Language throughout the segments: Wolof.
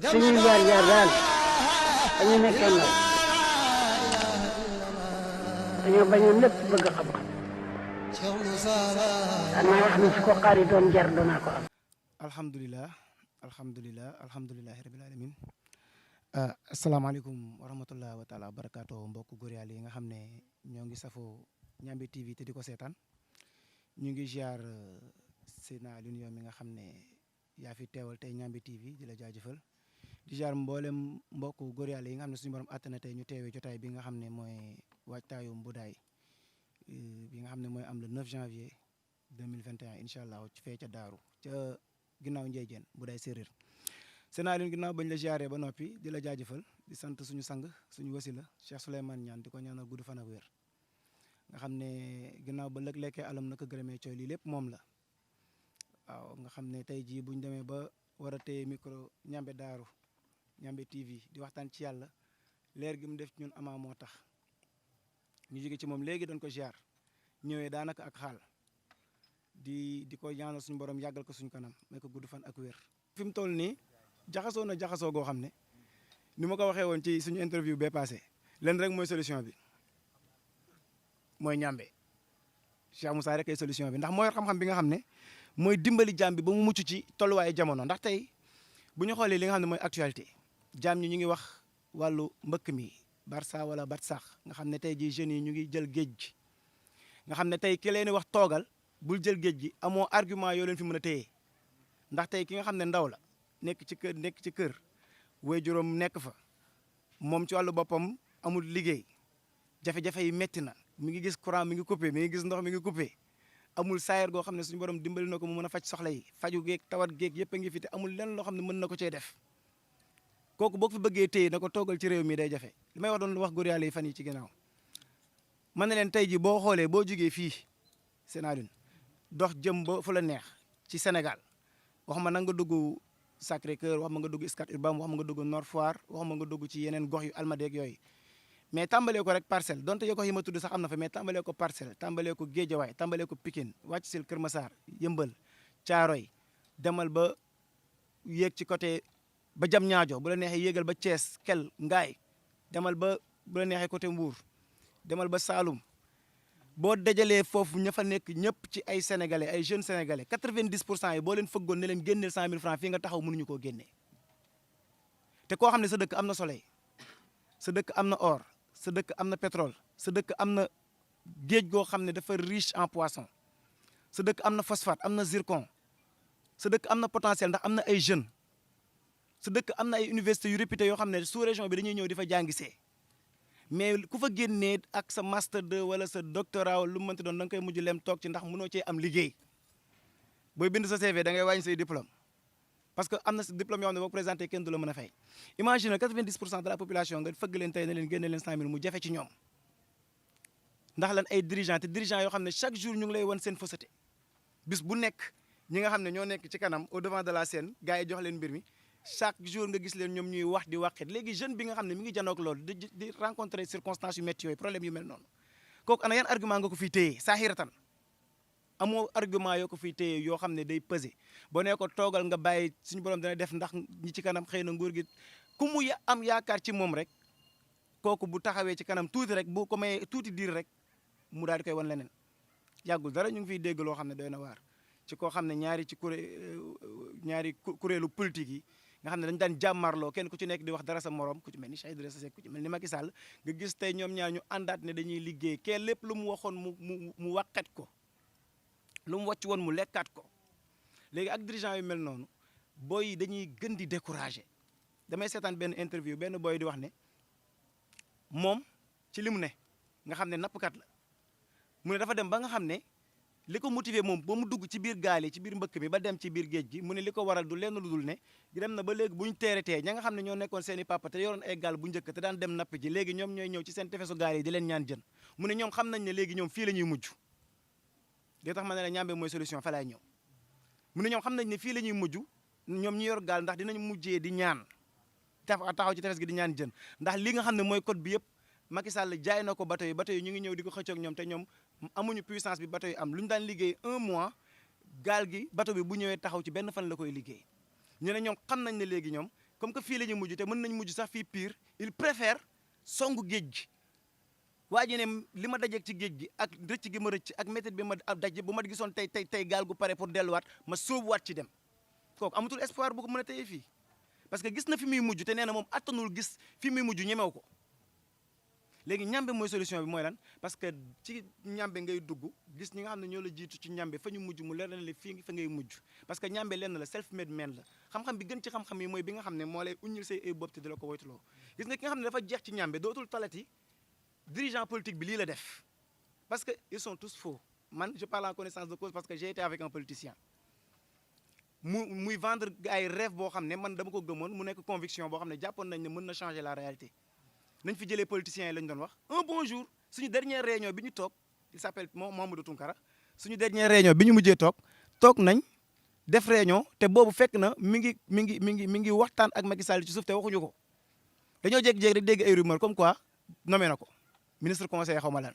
suñuy jaar-jaar daal dañu nekkee ndaw dañoo bañoon lépp bëgg xam-xam danaa wax ne su ko xaari doon jar danaa ko am. alhamdulilahi rabil alamin asalaamaaleykum wa rahmatullah wa taala wa barakaatu mbokk góor yàlla yi nga xam ne ñoo ngi safoo Ndiamé TV te di ko seetaan ñu ngi ziar Seydina Alioune yow mi nga xam ne yaa fi teewal tey Ndiamé TV di la jaajëfal di ziar mboolem mbokk góor yàlla yi nga xam ne suñu borom àttana tey ñu teewee jotaay bi nga xam ne mooy waajtaayu mbudaay bi nga xam ne mooy am le 9 janvier 2021 incha allah ci fee ca Daaru ca ginnaaw Ndiédiène mbudaay séeréer. Seydina Alioune ginnaaw bañ la ziaree ba noppi di la jaajëfal di sant suñu sang suñu wasila Cheikh Souleymane Niane di ko ñaanal gudd fan ak wér nga xam ne ginnaaw ba lëg-lekkee alam na ko gërëmee cooy lii lépp moom la waaw nga xam ne tey jii buñ demee ba war a téye micro Ndiamé Daaru Ndiamé TV di waxtaan ci yàlla leer gi mu def ci ñun amaa moo tax ñu jóge ci moom léegi doon ko ziar ñëwee daanaka ak xaal di ko ñaanal suñu borom yàggal ko suñu kanam may ko gudd fan ak wér fi mu toll nii jaxasoo na jaxasoo goo xam ne ni ma ko waxee woon ci suñu interview bee passé leen rek mooy solution bi mooy Ndiamé Cheikh Moussa rek ay solution bi ndax mooy xam-xam bi nga xam ne mooy dimbali jaam bi ba mu mucc ci tolluwaayu jamono ndax tey bu ñu xoolee li nga xam ne mooy actualité jaam ñi ñu ngi wax wàllu mbëkk mi Barça wala Barsax nga xam ne tey jii jeunes yi ñu ngi jël géej gi nga xam ne tey ki leen wax toogal bul jël géej gi amoo argument yoo leen fi mën a téye ndax tey ki nga xam ne ndaw la nekk ci kër way juróom nekk fa moom ci wàllu boppam amul liggéey jafe-jafe yi metti na mi ngi gis courant mi ngi coupé mi ngi gis ndox mi ngi coupé amul saayar goo xam ne suñu borom dimbali na ko mu mën a faj soxla yi faju geeg tawat geeg yëpp a ngi fi te amul lenn loo xam ne mën na ko cee def kooku boo ko fi bëggee téye na ko toogal ci réew mi day jafe li may wax doon wax góor yàlla yi fan yi ci ginnaaw man ne leen tey ji boo xoolee boo jugee fii Seydina Alioune dox jëm ba fu la neex ci Sénégal wax ma na nga dugg Sacré-Cœur wax ma nga dugg Scat Urbam wax ma nga dugg Nord Foire wax ma nga dugg ci yeneen gox yu almadeeg yooyu mais tàmbalee ko rek parcelle donte yo ko yi ma tudd sax am na fa mais tàmbalee ko parcelle tàmbalee ko Géejawaay tàmbalee ko Pikine wàcc sil Kër Massar Yëmbal Caaroy demal ba yéeg ci côté ba Diamniadio bu la neexee yéegal ba Thiès Kel Ngaay demal ba bu la neexee côté Mbour demal ba Saloum boo dajalee foofu ña fa nekk ñëpp ci ay sénégalais ay jeunes sénégalais 90% yi boo leen fëggoon ne leen génneel 100 000 francs fii nga taxaw mënuñu koo génnee te koo xam ne sa dëkk am na soleil sa dëkk am na or sa dëkk am na pétrole sa dëkk am na géej goo xam ne dafa riche en poisson sa dëkk am na phosphate am na zircon sa dëkk am na potentiel ndax am na ay jeunes sa dëkk am na ay universités yu réputé yoo xam ne sous région bi dañuy ñëw di fa jàngisee mais ku fa génnee ak sa master 2 wala sa doctorat lu mu mënti doon da nga koy mujj lem toog ci ndax mënoo cee am liggéey booy bind sa CV da ngay wàññi say diplôme parce que am na diplôme yoo xam ne boo présenté kenn du la mën a fay imagine 90% de la population nga fëgg leen tey ne leen génne leen 100 000 mu jafe ci ñoom ndax lan ay dirigeants te dirigeants yoo xam ne chaque jour ñu ngi lay wan seen fausseté bis bu nekk ñi nga xam ne ñoo nekk ci kanam au devant de la scène gars yi jox leen mbir mi chaque jour nga gis leen ñoom ñuy wax di waxit léegi jeune bi nga xam ne mi ngi janoog loolu di rencontrer circonstances yu métti yooyu problème yu mel noonu kooku ana yan argument nga ko fiy téye saahiratan amoo argument yoo ko fiy téye yoo xam ne day pesé boo nee ko toogal nga bàyyi suñu borom dana def ndax ñi ci kanam xëy na nguur gi ku mu am yaakaar ci moom rek kooku bu taxawee ci kanam tuuti rek bu ko mayee tuuti diir rek mu daal di koy wan leneen yàggul dara ñu ngi fiy dégg loo xam ne doy na waar ci koo xam ne ñaari kuréelu politique yi nga xam ne dañu daan jàmmarloo kenn ku ci nekk di wax dara sa morom ku ci mel ni Cheikh Idrissa Seck ku ci mel ni Macky Sall nga gis tey ñoom ñaar ñu àndaat ne dañuy liggéey kee lépp lu mu waxoon mu waqat ko lu mu wàcc woon mu lekkaat ko léegi ak dirigeant yu mel noonu booy yi dañuy gën di découragé damay seetaan benn interview benn booy di wax ne moom ci li mu ne nga xam ne nappkat la mu ne dafa dem ba nga xam ne li ko motivé moom ba mu dugg ci biir gaal yi ci biir mbëkk mi ba dem ci biir géej gi mu ne li ko waral du lenn lu dul ne dem na ba léegi bu ñu teeretee ña nga xam ne ñoo nekkoon seen i papa te yoroon ay gaal bu njëkk te daan dem napp ji léegi ñoom ñooy ñëw ci seen tefesu gaal yi di leen ñaan jën mu ne ñoom xam nañ ne léegi ñoom fii la ñuy mujj li tax ma ne la Ndiamé mooy solution fa laay ñëw mu ne ñoom xam nañ ne fii la ñuy mujj ñoom ñi yor gaal ndax dinañ mujjee di ñaan taxaw ci tefes gi di ñaan jën ndax li nga xam ne mooy code bi yëpp Macky Sall jaay na ko bateau yi ñu ngi ñëw di ko xëccoog ñoom te ñoom amuñu puissance bi bateau yi am lu ñu daan liggéey 1 mois gaal gi bateau bi bu ñëwee taxaw ci benn fan la koy liggéey ñu ne ñoom xam nañ ne léegi ñoom comme que fii la ñu mujj te mën nañ mujj sax fii pire il préfère songu géej gi waa ji ne li ma dajeeg ci géej gi ak rëcc gi ma rëcc ak méthode bi ma daj bu ma gisoon tey gaal gu pare pour delluwaat ma sóobuwaat ci dem kooku amatul espoir bu ko mën a téye fii parce que gis na fi muy mujj te nee na moom attanul gis fi muy mujj ñemew ko léegi ñambe mooy solution bi mooy lan parce que ci ñambe ngay dugg gis ñi nga xam ne ñoo la jiitu ci ñambe fa ñu mujj mu leer na le fii fa ngay mujj parce que ñambe lenn la self made man la xam-xam bi gën ci xam-xam yi mooy bi nga xam ne moo lay uññil say ay bopp te di la ko woytuloo gis nga ki nga xam ne dafa jeex ci ñambe dootul talati dirigeant politique bi lii la def parce que ils sont tous faux man je parle en connaissance de cause parce que j'ai été avec un politicien muy vendre ay rêve boo xam ne man dama ko gëmoon mu nekk conviction boo xam ne jàppoon nañ ne mën na changer la réalité nañ fi jëlee politiciens yi lañ doon wax un bon jour suñu dernière réunion bi ñu toog il s'appelle Mamadou Tunkara suñu dernière réunion bi ñu mujjee toog nañ def réunion te boobu fekk na mi ngi waxtaan ak Macky Sall ci suuf te waxuñu ko dañoo jékki-jékki rek dégg ay rumeur comme quoi nommé na ko ministre conseiller xaw ma lan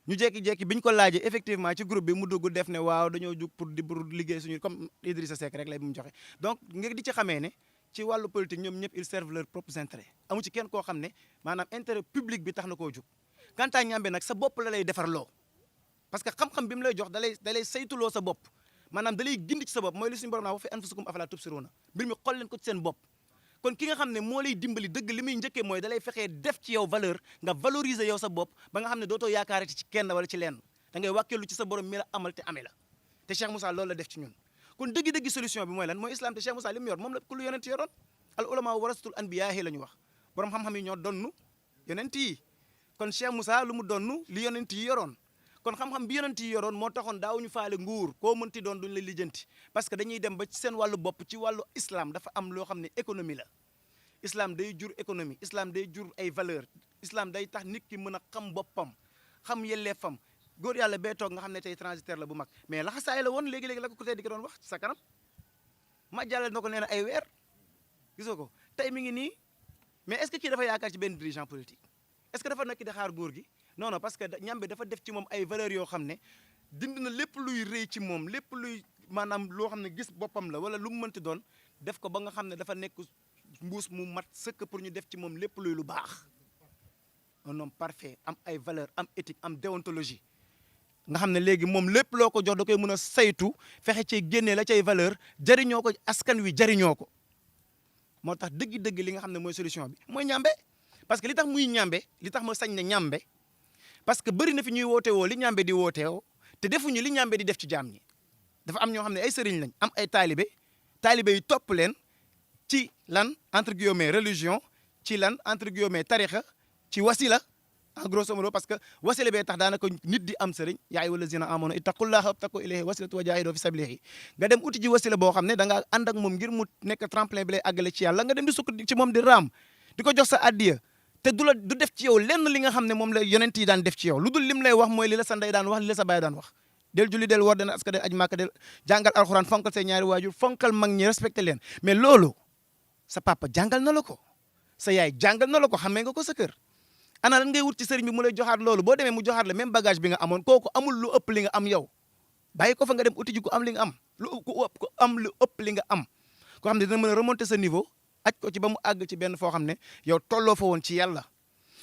ñu jékki-jékki bi ñu ko laajee effectivement ci groupe bi mu dugg def ne waaw dañoo jug pour liggéey suñu comme Idrissa Seck rek lay bu mu joxe donc nga di ci xamee ne ci wàllu politique ñoom ñëpp ils servent leurs propres intérêts amu ci kenn koo xam ne maanaam intérêt public bi tax na koo jug quant à ñambe nag sa bopp la lay defarloo parce que xam-xam bi mu lay jox da lay saytuloo sa bopp maanaam da lay gindi ci sa bopp mooy li suñu borom naa wa fi anfusikum afalaa tubsiruuna mbir mi xool leen ko ci seen bopp kon ki nga xam ne moo lay dimbali dëgg li muy njëkkee mooy da lay fexee def ci yow valeur nga valoriser yow sa bopp ba nga xam ne dootoo yaakaarati ci kenn wala ci lenn da ngay wàkkeelu ci sa borom mi la amal te amee la te Cheikh Moussa loolu la def ci ñun kon dëgg-dëgg solution bi mooy lan mooy islam te Cheikh Moussa li mu yor moom la ku lu yonent yoroon al ulama warasatul anbiyaa la ñu wax borom xam-xam yi ñoo donnu yonent yi kon Cheikh Moussa lu mu donnu li yonent yi yoroon kon xam-xam bi yonent yi yoroon moo taxoon daawuñu faale nguur koo mënti doon duñ la lijjanti parce que dañuy dem ba ci seen wàllu bopp ci wàllu islam dafa am loo xam ne économie la islam day jur économie islam day jur ay valeur islam day tax nit ki mën a xam boppam xam yelleefam góor yàlla bee toog nga xam ne tey transitaire la bu mag mais laxasaay la woon léegi-léegi la ko tey di ko doon wax sa kanam ma jàllale na ko nee na ay weer gisoo ko tey mi ngi nii mais est-ce que kii dafa yaakaar ci benn dirigeant politique est-ce que dafa nekk di xaar góor gi non non parce que ñambe dafa def ci moom ay valeurs yoo xam ne dind na lépp luy rëy ci moom lépp luy maanaam loo xam ne gis boppam la wala lu mu mënti doon def ko ba nga xam ne dafa nekk mbuus mu mat sëkk pour ñu def ci moom lépp luy lu baax un homme parfait am ay valeur am éthique am déontologie nga xam ne léegi moom lépp loo ko jox da koy mën a saytu fexe ci génnee la cay valeur jariñoo ko askan wi jariñoo ko moo tax dëgg-dëgg li nga xam ne mooy solution bi mooy ñambe parce que li tax muy ñambe li tax ma sañ ne ñambe parce que bëri na fi ñuy woote woo li ñambe di woote woo te defuñu li ñambe di def ci jaam ñi dafa am ñoo xam ne ay sëriñ lañ am ay taalibe yi topp leen ci lan entre guillemets religion ci lan entre guillemets tarixa ci wasila en grosso modo parce que wasila bee tax daanaka nit di am sëriñ yaa ayyuhal lazina amanu ittaqullaha wabtaqu ilayhi wasilatu wa jaahidu fi sabilihi nga dem uti ji wasila boo xam ne da nga ànd ak moom ngir mu nekk tremplin bi lay àggale ci yàlla nga dem di sukk ci moom di raam di ko jox sa addiya te du def ci yow lenn li nga xam ne moom la yonent yi daan def ci yow lu dul lim lay wax mooy li la sa ndey daan wax li la sa baay daan wax del julli del woor dana aska del aj màkka del jàngal alxuraan fonkal say ñaari waajur fonkal mag ñi respecté leen mais loolu sa papa jàngal na la ko sa yaay jàngal na la ko xamee nga ko sa kër ana lan ngay wut ci sëriñ bi mu lay joxaat loolu boo demee mu joxaat la même bagage bi nga amoon kooku amul lu ëpp li nga am yow bàyyi ko fa nga dem uti ji ko am li nga am lu ëpp li nga am koo xam ne dina mën a remonter sa niveau aj ko ci ba mu àgg ci benn foo xam ne yow tolloo fa woon ci yàlla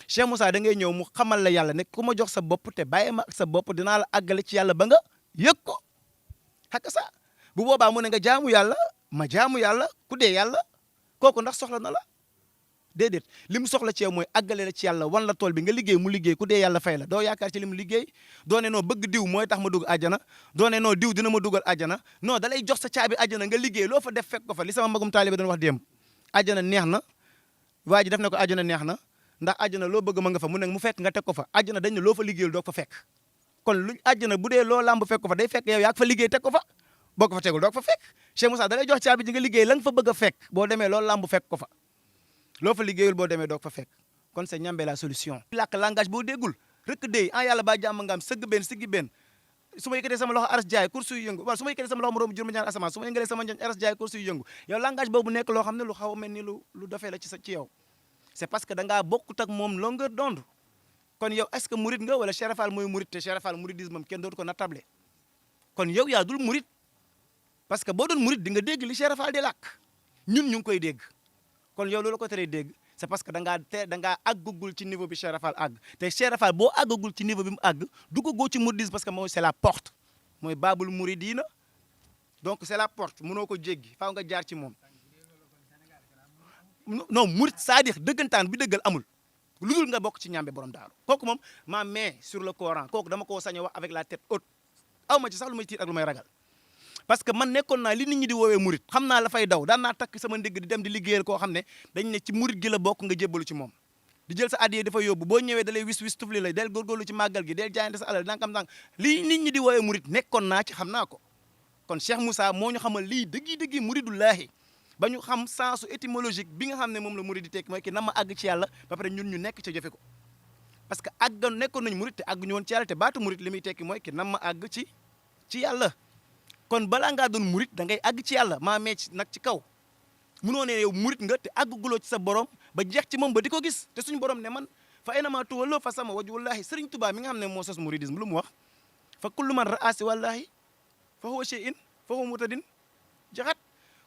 Cheikh Moussa da ngay ñëw mu xamal la yàlla ne ku ma jox sa bopp te bàyyi ma ak sa bopp dinaa la àggale ci yàlla ba nga yëg ko xakka sa bu boobaa mu ne nga jaamu yàlla ma jaamu yàlla ku dee yàlla kooku ndax soxla na la déedéet li mu soxla ci yow mooy àggale la ci yàlla wan la tool bi nga liggéey mu liggéey ku dee yàlla fay la doo yaakaar ci li mu liggéey doo ne noo bëgg diw mooy tax ma dugg àjjana doo ne noo diw dina ma dugal àjjana non da lay jox sa caabi àjjana nga liggéey loo fa def fekk ko fa li sama magum taalibe doon wax démb àjjana neex na waa ji def na ko àjjana neex na ndax àjjana loo bëgg ma nga fa mu ne mu fekk nga teg ko fa àjjana dañ ne loo fa liggéeyul doo ko fa fekk kon lu àjjana bu dee loo làmb fekk ko fa day fekk yow yaa fa liggéey teg ko fa boo ko fa tegul doo ko fa fekk Cheikh Moussa da lay jox caabi ji nga liggéey la nga fa bëgg a fekk boo demee loolu làmb fekk ko fa loo fa liggéeyul boo demee doo ko fa fekk kon c'est ñambe la solution làkk langage boo déggul rek dey yàlla ba jàmm nga am sëgg benn siggi benn su ma yëkkatee sama loxo aras jaay course yu yëngu waaw su ma yëkkatee sama loxo mu romb juróom ñaar asamaan su ma yëngalee sama njoñ aras jaay course yu yëngu yow langage boobu nekk loo xam ne lu xaw a mel ni lu dafee la ci yow c'est parce que da ngaa bokkut ak moom longueur d'onde kon yow est-ce que murid nga wala Cheikh Fall mooy murid te Cheikh Fall mouridisme moom kenn dootu ko natable kon yow yaa dul murid parce que boo doon murid di nga dégg li Cheikh Fall di làkk ñun ñu ngi koy dégg kon yow loolu ko teree dégg c'est parce que da ngaa àggagul ci niveau bi Cheikh Rafal àgg te Cheikh Rafal boo àggagul ci niveau bi mu àgg duggagoo ci mouridisme parce que mooy c'est la porte mooy baabul muridina donc c'est la porte mënoo ko jéggi faaw nga jaar ci moom non murid c'est-à-dire dëggantaan bi dëggal amul lu dul nga bokk ci ñambe borom daaru kooku moom ma main sur le Coran kooku dama koo sañ a wax avec la tête haute aw ma ci sax lu may tiit ak lu may ragal parce que man nekkoon naa li nit ñi di woowee murid xam naa la fay daw daan naa takk sama ndigg di dem di liggéeyal koo xam ne dañ ne ci murid gi la bokk nga jébbalu ci moom di jël sa addiya dafa yóbbu boo ñëwee da lay wis tufli la del góorgóorlu ci màggal gi del jaayante sa alal nangam nang lii nit ñi di woowee murid nekkoon naa ci xam naa ko kon Cheikh Moussa moo ñu xamal lii dëggi muridullaahi ba ñu xam sensu étymologique bi nga xam ne moom la murid di tekki mooy ki na ma àgg ci yàlla ba pare ñun ñu nekk ca jëfe ko parce que àggoon nekkoon nañu murid te àgguñu woon ci yàlla te baatu murid li muy tekki mooy ki na ma àgg ci yàlla kon balaa ngaa doon murid da ngay àgg ci yàlla maa mee ci nag ci kaw munoo ne yow murid nga te àgguguloo ci sa borom ba jeex ci moom ba di ko gis te suñu borom ne man fa aynama tuwallu fa sama wajhullahi Sëriñ Tuubaa mi nga xam ne moo sos muridisme lu mu wax fa kullu man raasi wallahi fa huwa shay'in fa huwa mutadin jaxat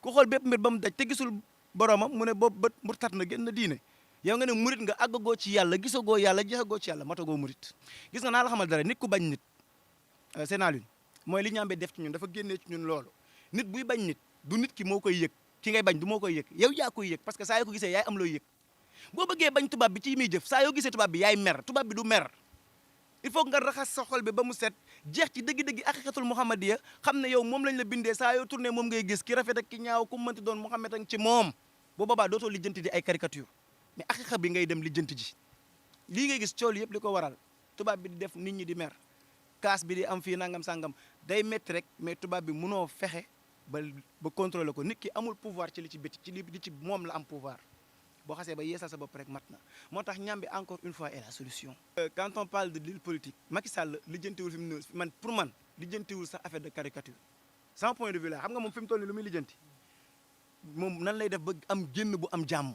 ku xool bépp mbir ba mu daj te gisul boromam mu ne boobu bët murtat na génn diine yow nga ne murid nga àggagoo ci yàlla gisagoo yàlla jeexagoo ci yàlla matagoo murid gis nga naa la xamal dara nit ku bañ nit seenaalune mooy li ñambe def ci ñun dafa génnee ci ñun loolu nit buy bañ nit du nit ki moo koy yëg ki ngay bañ du moo koy yëg yow yaa koy yëg parce que saa yoo ko gisee yaay am looy yëg boo bëggee bañ tubaab bi ci muy jëf saa yoo gisee tubaab bi yaay mer tubaab bi du mer il faut nga raxas sa xol bi ba mu set jeex ci dëgg-dëgg aqiqatul muhammadiya xam ne yow moom lañ la bindee saa yoo tourné moom ngay gis ki rafet ak ki ñaaw ku mënti doon muhammad ak ci moom boo boobaa dootoo lijjanti di ay caricature mais aqiqa bi ngay dem lijjanti ji lii ngay gis cool yëpp li ko waral tubaab bi di def nit ñi di mer kaas bi di am fii nangam sangam day métti rek mais tubaab bi munoo fexe ba contrôler ko nit ki amul pouvoir ci li ci béti ci li ci moom la am pouvoir boo xasee ba yeesal sa bopp rek mat na moo tax ñambi encore une fois est la solution. Quand on parle de deal politique Macky Sall lijjantiwul fi mu ne man pour man lijjantiwul sax affaire de caricature sans point de vue la xam nga moom fi mu toll nii lu muy lijjanti moom nan lay def ba am génn bu am jàmm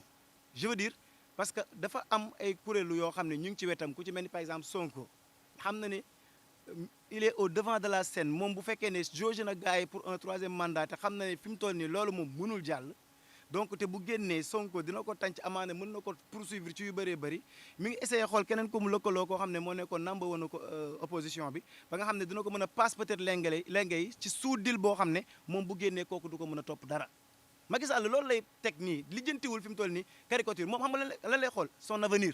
je veux dire parce que dafa am ay kuréelu yoo xam ne ñu ngi ci wetam ku ci mel ni par exemple Sonko xam na ne il est au devant de la scène moom bu fekkee ne jauge na gars yi pour un troisième mandat te xam na ne fi mu toll nii loolu moom mënul jàll donc te bu génnee Sonko dina ko tànc amaana mën na ko poursuivre ci yu bëree bëri mi ngi essayé xool keneen ku mu lëkkaloo koo xam ne moo nekkoon namba woon ko opposition bi ba nga xam ne dina ko mën a passe peut-être lenge yi ci sous deal boo xam ne moom bu génnee kooku du ko mën a topp dara Macky Sall loolu lay teg nii lijjantiwul fi mu toll nii caricature moom xam nga lan lay xool son avenir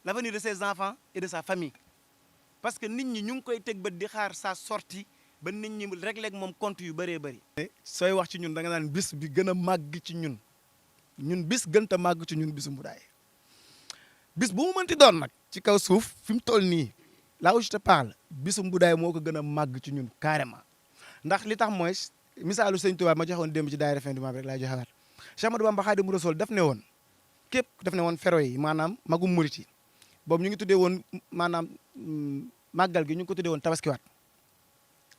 l'avenir de ses enfants et de sa famille parce que nit ñi ñu ngi koy teg ba di xaar sa sortie ba nit ñi régler ak moom compte yu bëree bëri. sooy wax ci ñun da nga naan bis bi gën a màgg ci ñun bis gën a màgg ci ñun bisu Mboudaye bis bu mu mënti doon nag ci kaw suuf fi mu toll nii là où je te parle bisu Mboudaye moo ko gën a màgg ci ñun carrément ndax li tax mooy misaalu Sëñ Tuubaa ma joxoon démb ci daayira fin du mois bi rek laay joxewaat Cheikh Ahmadou Bamba Khadimu Rasuul daf ne woon képp daf ne woon fero yi maanaam magum murit yi boobu ñu ngi tuddee woon maanaam màggal gi ñu ngi ko tuddee woon tabaskiwaat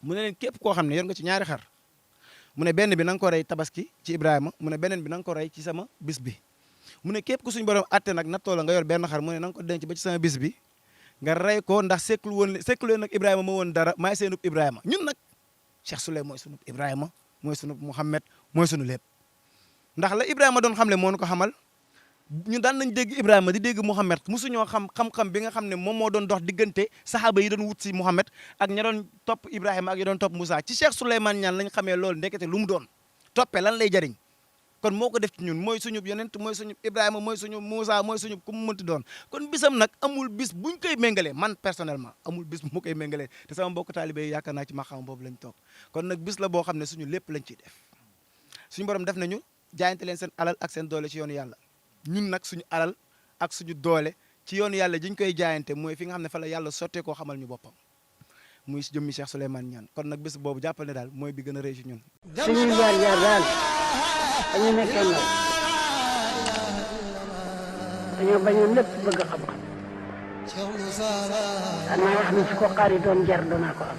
mu ne leen képp koo xam ne yor nga ci ñaari xar mu ne benn bi na nga ko rey tabaski ci Ibrahima mu ne beneen bi na nga ko rey ci sama bis bi mu ne képp ku suñu borom atte nag nattoo la nga yor benn xar mu ne na nga ko denc ba ci sama bis bi nga rey ko ndax sekklu leen nag Ibrahima ma woon dara maay seenub Ibrahima ñun nag Cheikh Souley mooy sunub Ibrahima mooy sunub Mouhamed mooy sunu lépp ndax la Ibrahima doon xamle moo nu ko xamal ñu daan nañ dégg Ibrahima di dégg Mouhamed mosuñoo xam-xam bi nga xam ne moom moo doon dox diggante saxaaba yi doon wut si Mouhamed ak ña doon topp Ibrahima ak ya doon topp Moussa ci Cheikh Souleymane Niane lañ xamee loolu ndekete lu mu doon toppee lan lay jariñ kon moo ko def ci ñun mooy suñu yonent mooy suñu Ibrahima mooy suñu Moussa mooy suñu ku mu mënti doon kon bisam nag amul bis buñ koy méngalee man personnellement amul bis bu mu koy méngalee te sama mbokk taalibe yi yaakaar naa ci maxam boobu lañ toog kon nag bis la boo xam ne suñu lépp lañ ciy def suñu borom def nañu jaayante leen seen alal ak seen doole ci yoonu yàlla ñun nag suñu alal ak suñu doole ci yoonu yàlla jiñ koy jaayante mooy fi nga xam ne fa la yàlla sottee koo xamal ñu boppam muy jëmmi Cheikh Souleymane Niane kon nag bés boobu jàppal ne daal mooy bi gën a rëy ci ñun. suñuy jaar-jaar daal dañu nekkee ndaw dañoo bañoon lépp bëgg xam-xam xanaa wax ni su ko xaari doon jar danaa ko am.